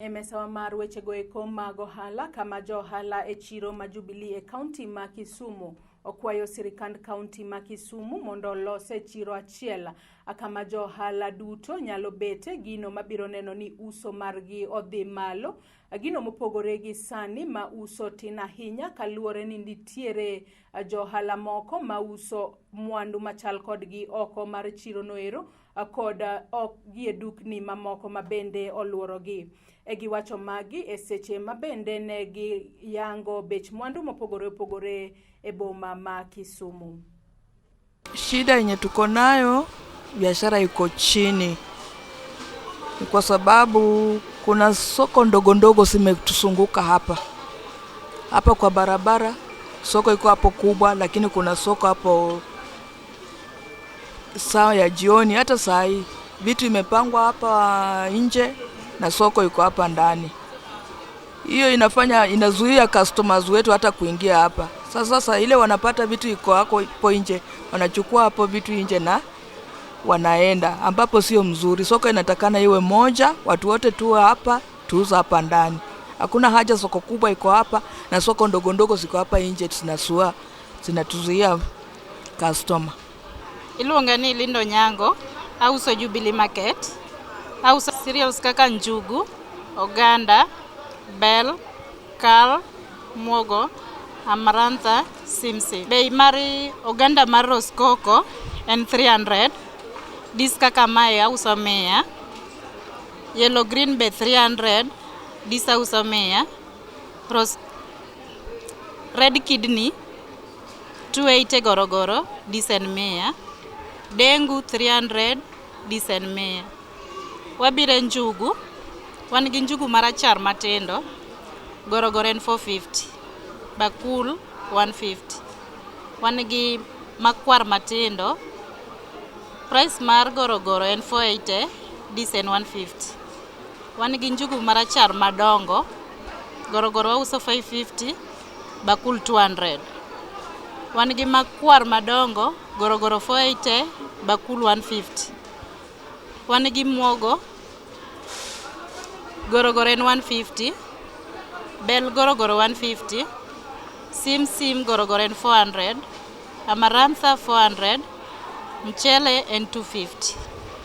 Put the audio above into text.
E mesawa mar wechego eko mag ohala, kama jo ohala e chiro ma Jubilee e kaunti ma Kisumu okwayo sirikand kaunti ma Kisumu mondo olos e chiro achiel kama jo ohala duto nyalo bete, gino mabiro neno ni uso margi odhi malo, gino mopogore gi sani ma uso tin ahinya kaluwore ni nitiere jo ohala moko ma uso mwandu machal kodgi oko mar chiro noero kod ok gi e dukni mamoko ma bende oluorogi. E giwacho magi e seche ma bende ne giyango bech mwandu mopogore opogore e boma ma Kisumu. Shida yenye tuko nayo, biashara iko chini, ni kwa sababu kuna soko ndogo ndogo zimetuzunguka hapa hapa kwa barabara. Soko iko hapo kubwa, lakini kuna soko hapo saa ya jioni, hata saa hii vitu imepangwa hapa nje na soko iko hapa ndani. Hiyo inafanya inazuia customers wetu hata kuingia hapa. Sasa ile wanapata vitu iko hapo nje, wanachukua hapo vitu nje na wanaenda, ambapo sio mzuri. Soko inatakana iwe moja, watu wote tuwe hapa, tuuza hapa ndani. Hakuna haja soko kubwa iko hapa na soko ndogo ndogo ziko hapa nje, zinasua zinatuzuia customer. Iluonga ni Lindo Nyango, auso Jubilee Market. Auso cereals kaka njugu, oganda, bel, kal, muogo, amarantha, simsim. Bei mar oganda mar Rosecoco en 300. Dis kaka mae auso 100. Yellow green be 300. Dis auso 100. Rose red kidney 280 gorogoro, dis en 100. Dengu 300, dis en 100. Wabiro e njugu, wan gi njugu marachar matindo, gorogoro en 450, bakul 150. Wan gi makwar matindo, price mar gorogoro en 480, dis en 150. Wan gi njugu marachar madongo, gorogoro wauso 550, bakul 200. Wan gi makwar madongo, gorogoro 480, bakul 150. Wan gi muogo, gorogoro en 150, bel gorogoro 150, sim sim gorogoro en 400, amarantha 400, mchele en 250.